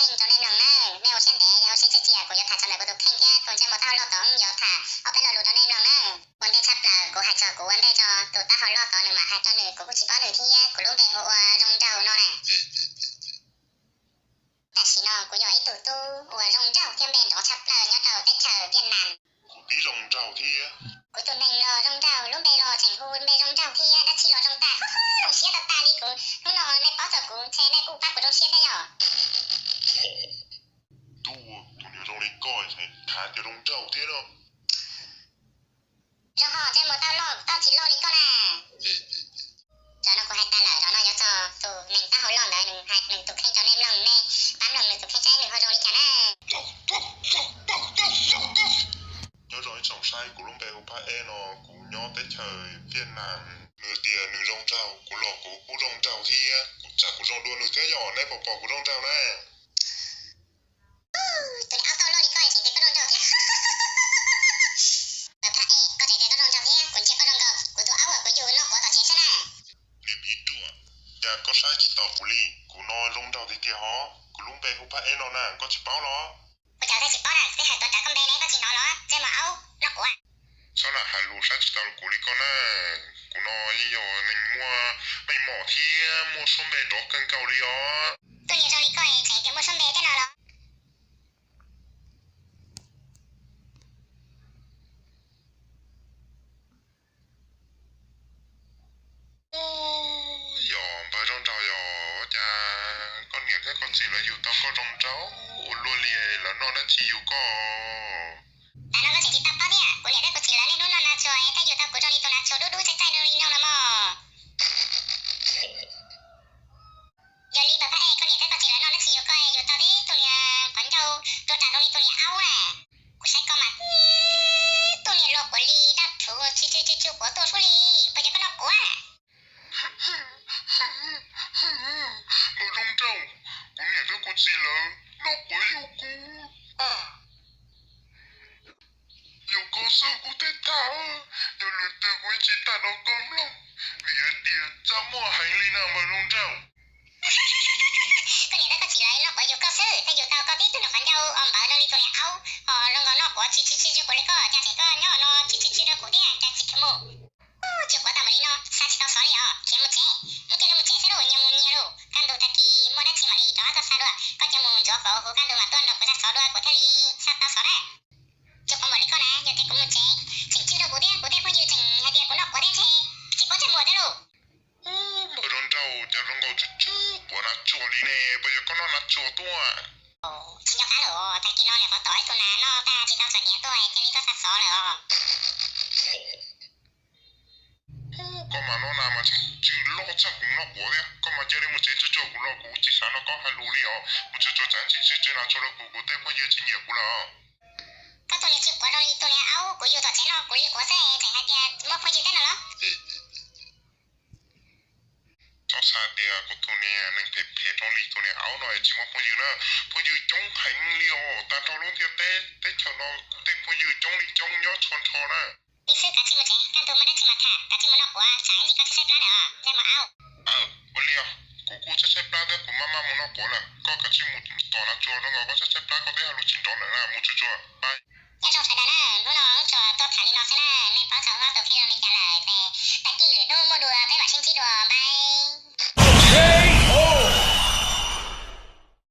Kheej rau nej mloog na, nej ua siab ntev ua siab txias txias, kuv yuav tham txog ntawm kuv tus kheej thiab tus ntsej muag taub hau loj tod, yuav tham ob peb lo lus rau nej mloog na. Ua ntej tshaj plaws kuv hais txog kuv ua ntej tso, tus taub hau loj tod nws mam hais rau nws, kuv kuj tsis paub nws thiab, kuv lub npe hu ua Zoo Nraug no na. Tam sim no kuv yog ib tug tub uas zoo nraug thiab npe nrov tshaj plaws nyob rau teb chaws Viaj Nam. Kuv tib zoo nraug thiab. Kuv tus neeg los zoo nraug, lub npe los tseem hu npe zoo nraug thiab, dab tsi los zoo tag, zoo siab tag tag li kuv. Hnub no nej paub txog kuv ntshe nej kuj pab kuv zoo siab thiab yom. Tub, tus niag zoo li koj tseem tham tias zoo nraug thiab no. Zoo ho ntsej muag taub loj, taub tsis loj li koj na. Zaum no kuv hais tas lawm, zaum no yuav txog tus neeg taub hau loj ntawd nws hais nws tus kheej rau nej mloog, nej pab mloog nws tus kheej saib nws ho zoo li cas na. Nyob zoo ib tsoom saib, kuv lub npe hu Phaj Ej no, kuv nyob teb chaws Viaj Nam. Nws tias nws zoo nraug, kuv los kuv kuj zoo nraug thiab, kuv tsam kuv zoo dua nws thiab yom, nej puas pom kuv zoo nraug na? Tus niag aub taub loj li koj tseem tias koj zoo nraug thiab. Phaj Ej, koj tseem tias koj zoo nraug thiab, kuv ntsia koj zoo nkaus kuv tus aub uas kuv yug noj quav tom tsev xwb na. Niag pib ruam, cas koj saib tsis taus kuv li? Kuv no zoo nraug tiag tiag hov, kuv lub npe hu Phaj Ej no na, koj tsis paub los? Ua cas thiaj tsis paub na, twb hais tuav rawv koj npe ne koj tsis hnov los, ntsej muag aub noj quav. Txhob lam hais lus saib tsis taus kuv li koj na, kuv no yeej yog neeg muaj meej mom thiab muaj suab npe nrov kawg nkaus li os. Tus niag zoo li koj tseem tias muaj suab npe thiab no los? Yog npawg zoo nraug yog, ua cas koj niam thiab koj txiv lawv yug tau koj zoo nraug ua luaj li, lawv noj dab tsi yug koj? Tam no koj tseem tsis tau paub thiab, kuv niam thiab kuv txiv lawv niaj hnub noj nas tsuag thiaj yug tau kuv zoo li tus nas tsuag dub dub txaij txaij zoo li no los mas. Yog li npawg Phaj Ej, koj niam thiab koj txiv lawv noj dab tsi yug koj yug tau tib tug niag qhov ncauj tuaj ras zoo li tus niag aub na? Kuv saib koj mas, tib tug niag luaj quav li dab phuv tsis tsis tsis quav tuaj suab li, puas yog koj noj quav? Npawg zoo nraug, kuv niam thiab kuv txiv lawv noj quav yug kuv. Yog koj xwb kuv thiaj tham, yog lwm tus kuv tsis tham rau koj mloog, vim hais tias txaj muag heev li na npawg zoo nraug. Koj niam thiab koj txiv lawv noj quav yug koj xwb, thiaj yug tau koj tib tug niag qhov ncauj os npawv zoo li tus niag aub, ho zoo nkaus noj quav tsis tsis tsis quav li koj, cas tseem koj nyob no tsis tsis tsis rau kuv thiab, cas tsis khiav mus. Tsis quav tau npaum li no, xav tsis tau xov li os, khiav mus tsev, mus kiag li mus tsev xwb lauj, nyias mus nyias lauj, kaj ntug tag kis muaj dab tsi mam li rov qab tuaj xa dua, koj cia mus ntxuav qhov hauv kaj ntug mam tuaj nrog kuv xa xov dua, kuv thiaj li xav tau xov na. Tsis quav npaum li koj na, yog tias kuv mus tsev, tseem tswj rau kuv thiab kuv tej phooj ywg tseem hais tias kuv noj quav thiab ntshe tsis paub ntsej muag thiab lauj. Npawg zoo nraug, cas zoo nkaus tsw tsw quav nas tsuag li ne, puas yog koj noj nas tsuag tuaj? Tsis nco qab lawm, tag kis no niam qhuav tom ib tug nas noj tag tsis tau txom nyem tuaj, cia li tuaj xa xov lawm os. Koj mas noj nas mas tseem tsw loj tshaj kuv noj quav thiab, koj mas cia li mus tsev tsuag tsuag, kuv los kuv tsis xav nrog koj hais lus li os, mus tsuag tsuag tsam tseem tsw tsw nas tsuag rau kuv, kuv tej phooj ywg tsis nyiam kuv lawm os. Koj tus niag tsw quav zoo li tus niag aub, kuv yug tom tsev no kuv li quav xwb tseem hais tias muaj phooj ywg thiab no los? Txhob xav tias kuv tus niag neeg phem phem zoo li tus niag aub no es tsis muaj phooj ywg na. Phooj ywg coob heev li os, tag nrho lub ntiaj teb teb chaws no kuv tej phooj ywg coob li coob nyob txhua nrho na. Li xwb kav tsij mus tsev, kaj ntug muaj dab tsi mas tham, kav tsij mus noj quav, tsam ib ntsis koj tsheb seb plab lawm os, ntsej muag aub. Aw, ua li os, kuv kuj tsheb seb plab thiab kuv maj maj mus noj quav lawm, koj kav tsij mus tom nas tsuag zoo nkaus koj tsheb seb plab, koj twb hais lus tsis nrov lawm na, mus tsuag tsuag, bye. Nyob zoo sawv daws na, hnub no wb tsuas tuaj tham li no xwb na, nej paub txog ob tug kheej zoo li cas lawm ces tag kis lwm hnub muaj dua peb mam sib ntsib dua, bye.